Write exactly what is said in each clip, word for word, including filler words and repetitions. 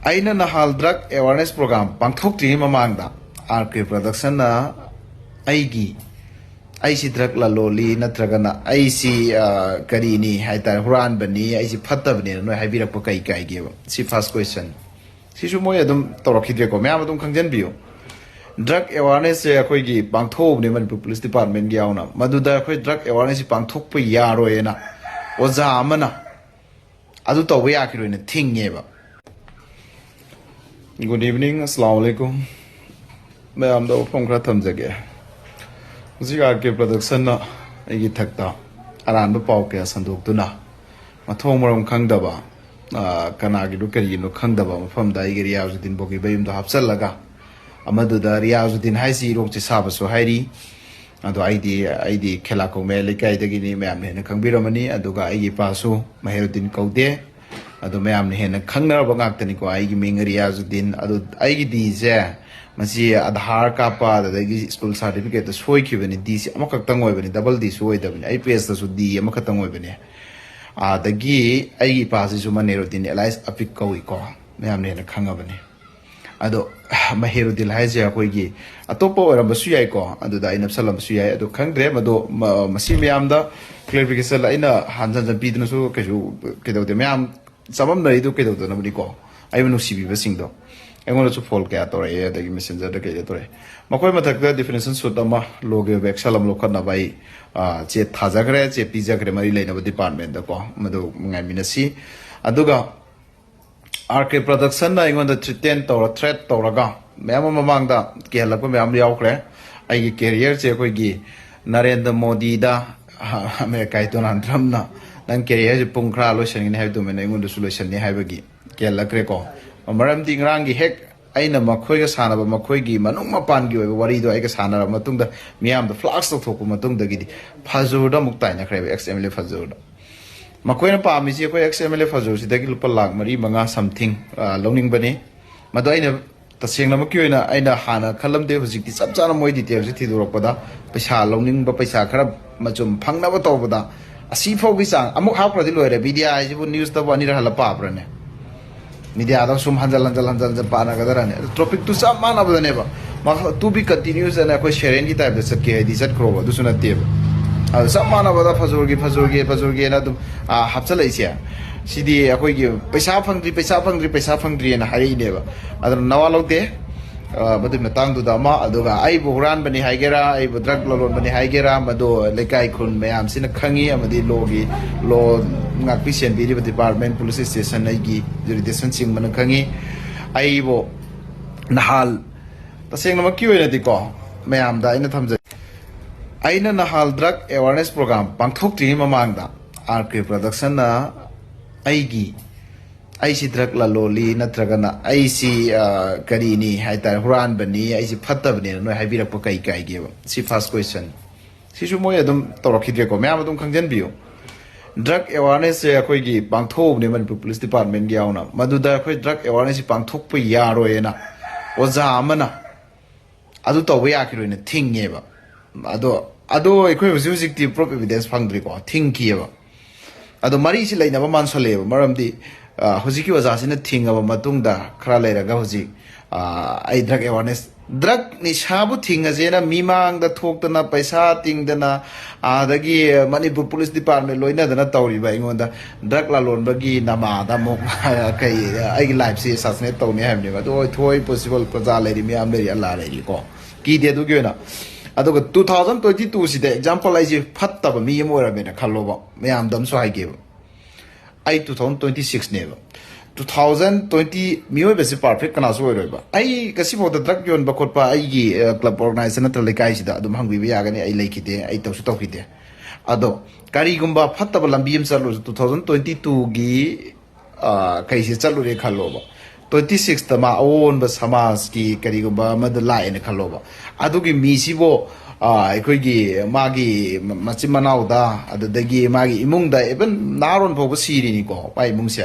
ꯑꯩꯅ ꯅꯍꯥꯟ drug awareness program ꯄꯥꯡꯊꯣꯛꯇ꯭ꯔꯤꯉꯩ ꯃꯃꯥꯡꯗ RK Production ꯅ ꯑꯩꯒꯤ, ꯑꯩꯁꯤ drug ꯂꯂꯣꯜꯂꯤ ꯅꯠꯇ꯭ꯔꯒꯅ ꯑꯩꯁꯤ, ꯑ, ꯀꯔꯤꯅꯤ ꯍꯥꯏꯇꯥꯔꯦ, ꯍꯨꯔꯥꯟꯕꯅꯤ, ꯑꯩꯁꯤ ꯐꯠꯇꯕꯅꯦꯅ ꯅꯣꯏ ꯍꯥꯏꯕꯤꯔꯛꯄ ꯀꯩ ꯀꯥꯏꯒꯦꯕ? ꯁꯤ first question꯫ ꯁꯤꯁꯨ ꯃꯣꯏ ꯑꯗꯨꯝ ꯇꯧꯔꯛꯈꯤꯗ꯭ꯔꯦꯀꯣ, ꯃꯌꯥꯝ ꯑꯗꯨꯝ ꯈꯪꯖꯟꯕꯤꯌꯨ꯫ Drug awareness ꯁꯦ ꯑꯩꯈꯣꯏꯒꯤ ꯄꯥꯡꯊꯣꯛꯎꯕꯅꯦ ꯃꯅꯤꯄꯨꯔ Police Department ꯀꯤ ꯌꯥꯎꯅ꯫ ꯃꯗꯨꯗ ꯑꯩꯈꯣꯏ drug awareness ꯁꯤ ꯄꯥꯡꯊꯣꯛꯄ ꯌꯥꯔꯣꯏꯅ ꯑꯣꯖꯥ ꯑꯃꯅ ꯑꯗꯨ ꯇꯧꯕ ꯌꯥꯈꯤꯔꯣꯏꯅ ꯊꯤꯡꯉꯦꯕ꯫ Good evening, ꯑꯁꯂꯥꯃꯨ ꯑꯂꯩꯀꯨꯝ꯫ ꯃꯌꯥꯝꯗ ꯋꯥꯐꯝ ꯈꯔ ꯊꯝꯖꯒꯦ꯫ ꯍꯧꯖꯤꯛ RK Production ꯅ ꯑꯩꯒꯤ ꯊꯛꯇ ꯑꯔꯥꯟꯕ ꯄꯥꯎ ꯀꯌꯥ ꯁꯟꯗꯣꯛꯇꯨꯅ, ꯃꯊꯣꯡ ꯃꯔꯝ ꯈꯪꯗꯕ, ꯑ, ꯀꯅꯥꯒꯤꯅꯣ ꯀꯔꯤꯒꯤꯅꯣ ꯈꯪꯗꯕ ꯃꯐꯝꯗ ꯑꯩꯒꯤ ꯔꯤꯌꯥꯖꯨꯗꯤꯟ ꯕꯣꯒꯤꯕꯌꯨꯝꯗꯣ ꯍꯥꯞꯆꯜꯂꯒ, ꯑꯃꯗꯨꯗ ꯔꯤꯌꯥꯖꯨꯗꯤꯟ ꯍꯥꯏꯁꯤ ꯏꯔꯣꯛꯆꯤ ꯁꯥꯕꯁꯨ ꯍꯥꯏꯔꯤ꯫ ꯑꯗꯣ ꯑꯩꯗꯤ, ꯑꯩꯗꯤ ꯈꯦꯂꯥꯀꯣꯡ ꯃꯌꯥꯏ ꯂꯩꯀꯥꯏꯗꯒꯤꯅꯤ, ꯃꯌꯥꯝꯅ ꯍꯦꯟꯅ ꯈꯪꯕꯤꯔꯝꯃꯅꯤ꯫ ꯑꯗꯨꯒ ꯑꯩꯒꯤ ꯏꯄꯥꯁꯨ ꯃꯍꯦꯔꯨꯗꯤꯟ ꯀꯧꯗꯦ꯫ ꯑꯗꯣ ꯃꯌꯥꯝꯅ ꯍꯦꯟꯅ ꯈꯪꯅꯔꯕ ꯉꯥꯛꯇꯅꯤꯀꯣ ꯑꯩꯒꯤ ꯃꯤꯡ ꯔꯤꯌꯥꯖꯨꯗꯤꯟ꯫ ꯑꯗꯣ ꯑꯩꯒꯤ D ꯁꯦ ꯃꯁꯤ ꯑꯙꯥꯔ ꯀꯥꯞꯄ ꯑꯗꯨꯗꯒꯤ school certificate ꯇ ꯁꯣꯏꯈꯤꯕꯅꯤ꯫ D ꯁꯤ ꯑꯃꯈꯛꯇꯪ ꯑꯣꯏꯕꯅꯤ, double D ꯁꯨ ꯑꯣꯏꯗꯕꯅꯤ꯫ ꯑꯩ page ꯇꯁꯨ D ꯑꯃꯈꯛꯇꯪ ꯑꯣꯏꯕꯅꯤ꯫ ꯑꯗꯒꯤ ꯑꯩꯒꯤ ꯏꯄꯥꯁꯤꯁꯨ ꯃꯅꯦꯔꯨꯗꯤꯟ alias ꯑꯄꯤꯛ ꯀꯧꯏꯀꯣ, ꯃꯌꯥꯝꯅ ꯍꯦꯟꯅ ꯈꯪꯉꯕꯅꯤ꯫ ꯑꯗꯣ ꯃꯍꯦꯔꯨꯗꯤꯟ ꯍꯥꯏꯁꯦ ꯑꯩꯈꯣꯏꯒꯤ ꯑꯇꯣꯞꯄ ꯑꯣꯏꯔꯝꯕꯁꯨ ꯌꯥꯏꯀꯣ, ꯑꯗꯨꯗ ꯑꯩ ꯅꯞꯁꯜꯂꯝꯕꯁꯨ ꯌꯥꯏ, ꯑꯗꯨ ꯈꯪꯗ꯭ꯔꯦ꯫ ꯃꯗꯣ ꯃ-, ꯃꯁꯤ ꯃꯌꯥꯝꯗ clarification ꯑꯩꯅ ꯍꯟꯖꯟ ꯍꯟꯖꯟ ꯄꯤꯗꯨꯅꯁꯨ ꯀꯩꯁꯨ ꯀꯩꯗꯧꯗꯦ꯫ ꯃꯌꯥꯝ ꯆꯃꯝꯅꯔꯤꯗꯨ ꯀꯩꯗꯧꯗꯅꯕꯅꯤꯀꯣ, ꯑꯩꯕꯨ ꯅꯨꯡꯁꯤꯕꯤꯕꯁꯤꯡꯗꯣ꯫ ꯑꯩꯉꯣꯟꯗꯁꯨ phone ꯀꯌꯥ ꯇꯧꯔꯛꯑꯦ, ꯑꯗꯒꯤ messenger ꯗ ꯀꯩꯗ ꯇꯧꯔꯛꯑꯦ꯫ ꯃꯈꯣꯏ ꯃꯊꯛꯇ defamation suit ꯑꯃ law ꯒꯤ ꯑꯣꯏꯕ action ꯑꯃ ꯂꯧꯈꯠꯅꯕ ꯑꯩ, ꯑ, ꯆꯦ ꯊꯥꯖꯈ꯭ꯔꯦ, ꯆꯦ ꯄꯤꯖꯈ꯭ꯔꯦ ꯃꯔꯤ ꯂꯩꯅꯕ department ꯗꯀꯣ, ꯃꯗꯨ ꯉꯥꯏꯃꯤꯟꯅꯁꯤ꯫ ꯑꯗꯨꯒ RK Production ꯅ ꯑꯩꯉꯣꯟꯗ threaten ꯇꯧꯔ, threat ꯇꯧꯔꯒ ꯃꯌꯥꯝ ꯑꯃ ꯃꯃꯥꯡꯗ ꯀꯤꯍꯜꯂꯛꯄ ꯃꯌꯥꯝ ꯌꯥꯎꯈ꯭ꯔꯦ꯫ ꯑꯩꯒꯤ career ꯁꯦ ꯑꯩꯈꯣꯏꯒꯤ ꯅꯔꯦꯟꯗ꯭ꯔ ꯃꯣꯗꯤꯗ, ꯑꯃꯦꯔꯤꯀꯥꯒꯤ ꯗꯣꯅꯥꯜꯗ ꯇ꯭ꯔꯝꯞꯅ ꯅꯪ career ꯁꯦ ꯄꯨꯡ ꯈꯔ ꯂꯣꯏꯁꯤꯟꯒꯅꯤ ꯍꯥꯏꯕ ꯑꯗꯨꯃꯥꯏꯅ ꯑꯩꯉꯣꯟꯗꯁꯨ ꯂꯣꯏꯁꯤꯟꯅꯤ ꯍꯥꯏꯕꯒꯤ ꯀꯤꯍꯜꯂꯛꯈ꯭ꯔꯦꯀꯣ꯫ ꯃꯔꯝꯗꯤ ꯉꯔꯥꯡꯒꯤ ꯍꯦꯛ ꯑꯩꯅ ꯃꯈꯣꯏꯒ ꯁꯥꯟꯅꯕ, ꯃꯈꯣꯏꯒꯤ ꯃꯅꯨꯡ ꯃꯄꯥꯟꯒꯤ ꯑꯣꯏꯕ ꯋꯥꯔꯤꯗꯣ ꯑꯩꯒ ꯁꯥꯟꯅꯔꯕ ꯃꯇꯨꯡꯗ, ꯃꯤꯌꯥꯝꯗ flash ꯇꯧꯊꯣꯛꯄ ꯃꯇꯨꯡꯗꯒꯤꯗꯤ ꯐꯖꯨꯔꯗ ꯑꯃꯨꯛ ꯇꯥꯏꯅꯈ꯭ꯔꯦꯕ, ex MLA ꯐꯖꯨꯔꯗ꯫ ꯃꯈꯣꯏꯅ ꯄꯥꯝꯃꯤꯁꯤ ꯑꯩꯈꯣꯏ ex MLA ꯐꯖꯨꯔꯁꯤꯗꯒꯤ ꯂꯨꯄꯥ ꯂꯥꯈ ꯃꯔꯤ, ꯃꯉꯥ something, ꯑ, ꯂꯧꯅꯤꯡꯕꯅꯤ꯫ ꯃꯗꯣ ꯑꯩꯅ ꯇꯁꯦꯡꯅꯃꯛꯀꯤ ꯑꯣꯏꯅ ꯑꯩꯅ ꯍꯥꯟꯅ ꯈꯜꯂꯝꯗꯦ, ꯍꯧꯖꯤꯛꯇꯤ ꯆꯞ ꯆꯥꯅ ꯃꯣꯏ detail ꯁꯤ ꯊꯤꯗꯣꯔꯛꯄꯗ ꯄꯩꯁꯥ ꯂꯧꯅꯤꯡꯕ, ꯄꯩꯁꯥ ꯈꯔ ꯃꯆꯨꯝ ꯐꯪꯅꯕ ꯇꯧꯕꯗ ꯑꯁꯤ ꯐꯥꯎꯒꯤ ꯆꯥꯡ ꯑꯃꯨꯛ ꯍꯥꯞꯈ꯭ꯔꯗꯤ ꯂꯣꯏꯔꯦ꯫ Media ꯍꯥꯏꯁꯤꯕꯨ news ꯇꯕꯨ ꯑꯅꯤꯔꯛ ꯍꯜꯂ ꯄꯥꯕ꯭ꯔꯅꯦ? ꯃꯤꯗꯤꯌꯥꯗ ꯁꯨꯝ ꯍꯟꯖꯜ ꯍꯟꯖꯜ ꯍꯟꯖꯜ ꯍꯟꯖꯜ ꯄꯥꯟꯅꯒꯗ꯭ꯔꯅꯦ? ꯑꯗꯨ ꯇꯣꯄꯤꯛꯇꯨ ꯆꯞ ꯃꯥꯟꯅꯕꯗꯅꯦꯕ꯫ ꯃꯈ-, to be continuous ꯑꯅ ꯑꯩꯈꯣꯏ ꯁꯦꯔꯦꯟꯒꯤ ꯇꯥꯏꯞꯇ ꯆꯠꯀꯦ ꯍꯥꯏꯗꯤ ꯆꯠꯈ꯭ꯔꯣꯕ, ꯑꯗꯨꯁꯨ ꯅꯠꯇꯦꯕ꯫ ꯑꯗꯨ ꯆꯞ ꯃꯥꯟꯅꯕꯗ ꯐꯖꯨꯔꯒꯤ, ꯐꯖꯨꯔꯒꯤ, ꯐꯖꯨꯔꯒꯤꯅ ꯑꯗꯨꯝ, ꯑꯥ, ꯍꯥꯞꯆꯜꯂꯛꯏꯁꯦ, ꯁꯤꯗꯤ ꯑꯩꯈꯣꯏꯒꯤ ꯄꯩꯁꯥ ꯐꯪꯗ꯭ꯔꯤ, ꯄꯩꯁꯥ ꯐꯪꯗ꯭ꯔꯤ, ꯄꯩꯁꯥ ꯐꯪꯗ꯭ꯔꯤꯅ ꯍꯥꯏꯔꯛꯏꯅꯦꯕ꯫ ꯑꯗꯨꯅ ꯅꯋꯥ ꯂꯧꯗꯦ꯫ ꯑ, ꯃꯗꯨꯒꯤ ꯃꯇꯥꯡꯗꯨꯗ ꯑꯃ, ꯑꯗꯨꯒ ꯑꯩꯕꯨ ꯍꯨꯔꯥꯟꯕꯅꯤ ꯍꯥꯏꯒꯦꯔꯥ, ꯑꯩꯕꯨ ꯗ꯭ꯔꯒ ꯂꯂꯣꯟꯕꯅꯤ ꯍꯥꯏꯒꯦꯔꯥ, ꯃꯗꯨ ꯂꯩꯀꯥꯏ ꯈꯨꯟ ꯃꯌꯥꯝꯁꯤꯅ ꯈꯪꯉꯤ, ꯑꯃꯗꯤ ꯂꯣꯒꯤ, ꯂꯣ ꯉꯥꯛꯄꯤ ꯁꯦꯟꯕꯤꯔꯤꯕ ꯗꯤꯄꯥꯔꯠꯃꯦꯟ, ꯄꯨꯂꯤꯁ ꯁ꯭ꯇꯦꯁꯟ, ꯑꯩꯒꯤ ꯖꯨꯔꯤꯗꯤꯛꯁꯟ ꯆꯤꯡꯕꯅ ꯈꯪꯉꯤ꯫ ꯑꯩꯕꯨ ꯅꯍꯥꯜ, ꯇꯁꯦꯡꯅꯃꯛꯀꯤ ꯑꯣꯏꯅꯗꯤꯀꯣ, ꯃꯌꯥꯝꯗ ꯑꯩꯅ ꯊꯝꯖꯩ, ꯑꯩꯅ ꯅꯍꯥꯜ ꯗ꯭ꯔꯒ ꯑꯦꯋꯥꯔꯅꯦꯁ ꯄ꯭ꯔꯣꯒ꯭ꯔꯥꯝ ꯄꯥꯡꯊꯣꯛꯇ꯭ꯔꯤꯉꯩ ꯃꯃꯥꯡꯗ ꯑꯥꯔ ꯀꯦ ꯄ꯭ꯔꯗꯛꯁꯟꯅ ꯑꯩꯒꯤ, ꯑꯩꯁꯤ ꯗ꯭ꯔꯒ ꯂꯂꯣꯜꯂꯤ ꯅꯠꯇ꯭ꯔꯒꯅ ꯑꯩꯁꯤ, ꯑ, ꯀꯔꯤꯅꯤ ꯍꯥꯏꯇꯥꯔꯦ, ꯍꯨꯔꯥꯟꯕꯅꯤ, ꯑꯩꯁꯤ ꯐꯠꯇꯕꯅꯦꯅ ꯅꯣꯏ ꯍꯥꯏꯕꯤꯔꯛꯄ ꯀꯩ ꯀꯥꯏꯒꯦꯕ? ꯁꯤ ꯐꯥꯔꯁ ꯀ꯭ꯋꯦꯁꯟ꯫ ꯁꯤꯁꯨ ꯃꯣꯏ ꯑꯗꯨꯝ ꯇꯧꯔꯛꯈꯤꯗ꯭ꯔꯦꯀꯣ, ꯃꯌꯥꯝ ꯑꯗꯨꯝ ꯈꯪꯖꯟꯕꯤꯌꯨ꯫ ꯗ꯭ꯔꯒ ꯑꯦꯋꯥꯔꯅꯦꯁꯁꯦ ꯑꯩꯈꯣꯏꯒꯤ ꯄꯥꯡꯊꯣꯛꯎꯕꯅꯦ, ꯃꯅꯤꯄꯨꯔ ꯄꯨꯂꯤꯁ ꯗꯤꯄꯥꯔꯠꯃꯦꯟꯒ ꯌꯥꯎꯅ꯫ ꯃꯗꯨꯗ ꯑꯩꯈꯣꯏ ꯗ꯭ꯔꯒ ꯑꯦꯋꯥꯔꯅꯦꯁꯁꯤ ꯄꯥꯡꯊꯣꯛꯄ ꯌꯥꯔꯣꯏꯅ ꯑꯣꯖꯥ ꯑꯃꯅ ꯑꯗꯨ ꯇꯧꯕ ꯌꯥꯈꯤꯔꯣꯏꯅ ꯊꯤꯡꯉꯦꯕ꯫ ꯑꯗꯣ, ꯑꯗꯣ ꯑꯩꯈꯣꯏ ꯍꯧꯖꯤꯛ ꯍꯧꯖꯤꯛꯇꯤ ꯄ꯭ꯔꯨꯐ ꯑꯦꯚꯤꯗꯦꯟꯁ ꯐꯪꯗ꯭ꯔꯤꯀꯣ, ꯊꯤꯡꯈꯤꯑꯕ꯫ ꯑꯗꯣ ꯃꯔꯤꯁꯤ ꯂꯩꯅꯕ ꯃꯥꯟꯁꯜꯂꯛꯑꯦꯕ, ꯃꯔꯝꯗꯤ, ꯑ, ꯍꯧꯖꯤꯛꯀꯤ ꯑꯣꯖꯥꯁꯤꯅ ꯊꯤꯡꯉꯕ ꯃꯇꯨꯡꯗ ꯈꯔ ꯂꯩꯔꯒ ꯍꯧꯖꯤꯛ, ꯑ, ꯑꯩ ꯗ꯭ꯔꯒ ꯑꯦꯋꯥꯔꯅꯦꯁ, ꯗ꯭ꯔꯒ ꯅꯤꯁꯥꯕꯨ ꯊꯤꯡꯉꯁꯦꯅ ꯃꯤꯃꯥꯡꯗ ꯊꯣꯛꯇꯅ, ꯄꯩꯁꯥ ꯇꯤꯡꯗꯅ, ꯑꯗꯒꯤ ꯃꯅꯤꯄꯨꯔ ꯄꯨꯂꯤꯁ ꯗꯤꯄꯥꯔꯠꯃꯦꯟ ꯂꯣꯏꯅꯗꯅ ꯇꯧꯔꯤꯕ ꯑꯩꯉꯣꯟꯗ ꯗ꯭ꯔꯒ ꯂꯂꯣꯟꯕꯒꯤ ꯅꯃꯥꯗ ꯑꯃꯨꯛ ꯀꯩ, ꯑꯩꯒꯤ ꯂꯥꯏꯐꯁꯦ ꯑꯦꯁꯥꯁꯤꯅꯦꯠ ꯇꯧꯅꯤ ꯍꯥꯏꯕꯅꯦꯕ꯫ ꯑꯗꯨ ꯑꯣꯏꯊꯣꯛꯑꯣꯏ, ꯄꯣꯁꯤꯕꯜ ꯄ꯭ꯔꯖꯥ ꯂꯩꯔꯤ, ꯃꯌꯥꯝ ꯂꯩꯔꯤ, ꯑꯜꯂꯥ ꯂꯩꯔꯤꯀꯣ꯫ ꯀꯤꯗꯦ ꯑꯗꯨꯒꯤ ꯑꯣꯏꯅ꯫ ꯑꯗꯨꯒ two thousand twenty two ꯁꯤꯗ, ꯑꯦꯛꯖꯥꯝꯄꯜ, ꯑꯩꯁꯦ ꯐꯠꯇꯕ ꯃꯤ ꯑꯃ ꯑꯣꯏꯔꯝꯃꯦꯅ ꯈꯜꯂꯣꯕ, ꯃꯌꯥꯝꯗ ꯑꯃꯁꯨ ꯍꯥꯏꯒꯦꯕ꯫ ꯑꯩ two thousand twenty sixꯅꯦꯕ꯫ Two thousand twenty, ꯃꯤꯑꯣꯏꯕꯁꯤ ꯄꯔꯐꯦꯛ ꯀꯅꯥꯁꯨ ꯑꯣꯏꯔꯣꯏꯕ꯫ ꯑꯩ ꯉꯁꯤꯐꯥꯎꯗ ꯗ꯭ꯔꯒ ꯌꯣꯟꯕ ꯈꯣꯠꯄ, ꯑꯩꯒꯤ, ꯑ, ꯀ꯭ꯂꯕ ꯑꯣꯔꯒꯅꯥꯏꯖꯦꯁꯟ ꯅꯠꯇ꯭ꯔ ꯂꯩꯀꯥꯏꯁꯤꯗ ꯑꯗꯨꯝ ꯍꯪꯕꯤꯕ ꯌꯥꯒꯅꯤ, ꯑꯩ ꯂꯩꯈꯤꯗꯦ, ꯑꯩ ꯇꯧꯁꯨ ꯇꯧꯈꯤꯗꯦ꯫ ꯑꯗꯣ ꯀꯔꯤꯒꯨꯝꯕ ꯐꯠꯇꯕ ꯂꯝꯕꯤ ꯑꯃ ꯆꯠꯂꯨꯔꯁꯨ, two thousand twenty twoꯒꯤ, ꯑ, ꯀꯩꯁꯦ ꯆꯠꯂꯨꯔꯦ ꯈꯜꯂꯣꯕ, twenty sixꯇ ꯃꯥ ꯑꯑꯣꯟꯕ ꯁꯃꯥꯖꯀꯤ ꯀꯔꯤꯒꯨꯝꯕ ꯑꯃꯗ ꯂꯥꯛꯑꯦꯅ ꯈꯜꯂꯣꯕ꯫ ꯑꯗꯨꯒꯤ ꯃꯤꯁꯤꯕꯨ, ꯑ, ꯑꯩꯈꯣꯏꯒꯤ ꯃꯥꯒꯤ ꯃ-, ꯃꯆꯤꯟ ꯃꯅꯥꯎꯗ, ꯑꯗꯨꯗꯒꯤ ꯃꯥꯒꯤ ꯏꯃꯨꯡꯗ, even ꯅꯍꯥꯔꯣꯟ ꯐꯥꯎꯕ ꯁꯤꯔꯤꯅꯤꯀꯣ, ꯃꯥꯏ ꯏꯃꯨꯡꯁꯦ꯫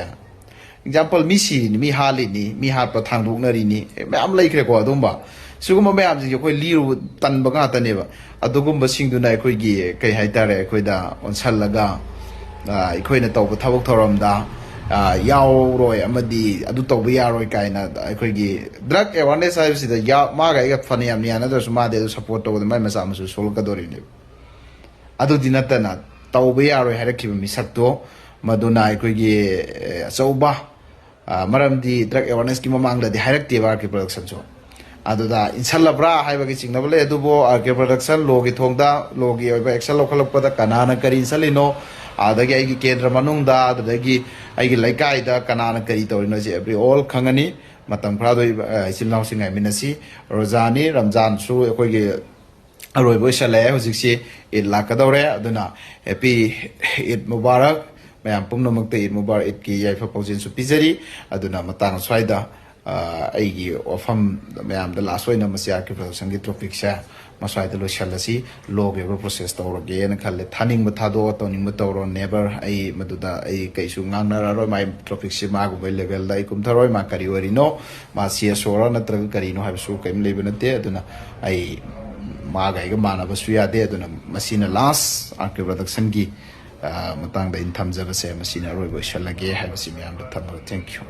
ꯑꯦꯛꯖꯥꯝꯄꯜ, ꯃꯤ ꯁꯤꯔꯤꯅꯤ, ꯃꯤ ꯍꯥꯠꯂꯤꯅꯤ, ꯃꯤ ꯍꯥꯠꯄ ꯊꯥꯡꯗꯣꯛꯅꯔꯤꯅꯤ, ꯃꯌꯥꯝ ꯂꯩꯈ꯭ꯔꯦꯀꯣ ꯑꯗꯨꯝꯕ꯫ ꯁꯤꯒꯨꯝꯕ ꯃꯌꯥꯝꯁꯤꯡꯁꯦ ꯑꯩꯈꯣꯏ ꯂꯤꯔꯨꯕ ꯇꯟꯕ ꯉꯥꯛꯇꯅꯦꯕ꯫ ꯑꯗꯨꯒꯨꯝꯕꯁꯤꯡꯗꯨꯅ ꯑꯩꯈꯣꯏꯒꯤ, ꯀꯩ ꯍꯥꯏꯇꯥꯔꯦ, ꯑꯩꯈꯣꯏꯗ ꯑꯣꯟꯁꯜꯂꯒ, ꯑ, ꯑꯩꯈꯣꯏꯅ ꯇꯧꯕ ꯊꯕꯛ ꯊꯧꯔꯝꯗ, ꯌꯥꯎꯔꯣꯏ ꯑꯃꯗꯤ ꯑꯗꯨ ꯇꯧꯕ ꯌꯥꯔꯣꯏ ꯀꯥꯏꯅ ꯑꯩꯈꯣꯏꯒꯤ ꯗ꯭ꯔꯒ ꯑꯦꯋꯥꯔꯅꯦꯁ ꯍꯥꯏꯕꯁꯤꯗ ꯃꯥꯒ ꯑꯩꯒ ꯐꯅ ꯌꯥꯝꯅ ꯌꯥꯅꯗ꯭ꯔꯁꯨ ꯃꯥꯗꯤ ꯑꯗꯨ ꯁꯞꯄꯣꯔꯠ ꯇꯧꯕꯗ ꯃꯥꯏ ꯃꯆꯥ ꯃꯁꯨ ꯁꯣꯛꯂꯛꯀꯗꯧꯔꯤꯕꯅꯦꯕ꯫ ꯑꯗꯨꯗꯤ ꯅꯠꯇꯅ ꯇꯧꯕ ꯌꯥꯔꯣꯏ ꯍꯥꯏꯔꯛꯈꯤꯕ ꯃꯤꯁꯛꯇꯣ, ꯃꯗꯨꯅ ꯑꯩꯈꯣꯏꯒꯤ ꯑꯆꯧꯕ, ꯃꯔꯝꯗꯤ ꯗ꯭ꯔꯒ ꯑꯦꯋꯥꯔꯅꯦꯁꯀꯤ ꯃꯃꯥꯡꯗꯗꯤ ꯍꯥꯏꯔꯛꯇꯦꯕ ꯑꯥꯔ ꯀꯦ ꯄ꯭ꯔꯗꯛꯁꯟꯁꯨ꯫ ꯑꯗꯨꯗ ꯏꯟꯁꯜꯂꯕ꯭ꯔꯥ ꯍꯥꯏꯕꯒꯤ ꯆꯤꯡꯅꯕ ꯂꯩ꯫ ꯑꯗꯨꯕꯨ ꯑꯥꯔ ꯀꯦ ꯄ꯭ꯔꯗꯛꯁꯟ ꯂꯣꯒꯤ ꯊꯣꯡꯗ, ꯂꯣꯒꯤ ꯑꯣꯏꯕ ꯑꯦꯛꯁꯟ ꯂꯧꯈꯠꯂꯛꯄꯗ ꯀꯅꯥꯅ ꯀꯔꯤ ꯏꯟꯁꯜꯂꯤꯅꯣ, ꯑꯗꯒꯤ ꯑꯩꯒꯤ ꯀꯦꯟꯗ꯭ꯔ ꯃꯅꯨꯡꯗ, ꯑꯗꯨꯗꯒꯤ ꯑꯩꯒꯤ ꯂꯩꯀꯥꯏꯗ ꯀꯅꯥꯅ ꯀꯔꯤ ꯇꯧꯔꯤꯅꯣ ꯁꯤ ꯑꯦꯕ꯭ꯔꯤ ꯑꯣꯜ ꯈꯪꯉꯅꯤ꯫ ꯃꯇꯝ ꯈꯔꯗꯣ ꯏꯆꯤꯜ ꯏꯅꯥꯎꯁꯤꯡ ꯉꯥꯏꯃꯤꯟꯅꯁꯤ꯫ ꯔꯣꯖꯥꯅꯤ, ꯔꯝꯖꯥꯟꯁꯨ ꯑꯩꯈꯣꯏꯒꯤ ꯑꯔꯣꯏꯕ ꯑꯣꯏꯁꯜꯂꯛꯑꯦ꯫ ꯍꯧꯖꯤꯛꯁꯤ ꯏꯗ ꯂꯥꯛꯀꯗꯧꯔꯦ꯫ ꯑꯗꯨꯅ ꯍꯦꯄꯤ ꯏꯗ ꯃꯨꯕꯥꯔꯛ꯫ ꯃꯌꯥꯝ ꯄꯨꯝꯅꯃꯛꯇ ꯏꯗ ꯃꯨꯕꯥꯔꯛ, ꯏꯗꯀꯤ ꯌꯥꯏꯐ ꯄꯥꯎꯖꯦꯜꯁꯨ ꯄꯤꯖꯔꯤ꯫ ꯑꯗꯨꯅ ꯃꯇꯥꯡ ꯑꯁ꯭ꯋꯥꯏꯗ ꯑꯩꯒꯤ ꯋꯥꯐꯝ ꯃꯌꯥꯝꯗ ꯂꯥꯁ ꯑꯣꯏꯅ ꯃꯁꯤ ꯑꯥꯔ ꯀꯦ ꯄ꯭ꯔꯗꯛꯁꯟꯒꯤ ꯇꯣꯄꯤꯛꯁꯦ ꯃꯁ꯭ꯋꯥꯏꯗ ꯂꯣꯏꯁꯤꯜꯂꯁꯤ꯫ ꯂꯣꯒꯤ ꯑꯣꯏꯕ ꯄ꯭ꯔꯣꯁꯦꯁ ꯇꯧꯔꯒꯦꯅ ꯈꯜꯂꯦ꯫ ꯊꯥꯅꯤꯡꯕ ꯊꯥꯗꯣꯛꯑꯣ, ꯇꯧꯅꯤꯡꯕ ꯇꯧꯔꯣ, ꯅꯦꯕꯔ꯫ ꯑꯩ ꯃꯗꯨꯗ ꯑꯩ ꯀꯩꯁꯨ ꯉꯥꯡꯅꯔꯔꯣꯏ꯫ ꯃꯥꯏ ꯇꯣꯄꯤꯛꯁꯤ ꯃꯥꯒꯨꯝꯕꯒꯤ ꯂꯦꯚꯦꯜꯗ ꯑꯩ ꯀꯨꯝꯊꯔꯣꯏ꯫ ꯃꯥ ꯀꯔꯤ ꯑꯣꯏꯔꯤꯅꯣ, ꯃꯥ ꯁꯤ ꯑꯦꯁ ꯑꯣꯔ ꯅꯠꯇ꯭ꯔꯒ ꯀꯔꯤꯅꯣ ꯍꯥꯏꯕꯁꯨ ꯀꯔꯤꯝ ꯂꯩꯕ ꯅꯠꯇꯦ꯫ ꯑꯗꯨꯅ ꯑꯩ ꯃꯥꯒ ꯑꯩꯒ ꯃꯥꯟꯅꯕꯁꯨ ꯌꯥꯗꯦ꯫ ꯑꯗꯨꯅ ꯃꯁꯤꯅ ꯂꯥꯁ ꯑꯥꯔ ꯀꯦ ꯄ꯭ꯔꯗꯛꯁꯟꯒꯤ ꯃꯇꯥꯡꯗ ꯑꯩꯅ ꯊꯝꯖꯕꯁꯦ ꯃꯁꯤꯅ ꯑꯔꯣꯏꯕ ꯑꯣꯏꯁꯜꯂꯒꯦ ꯍꯥꯏꯕꯁꯤ ꯃꯌꯥꯝꯗ ꯊꯝꯃꯒ thank you꯫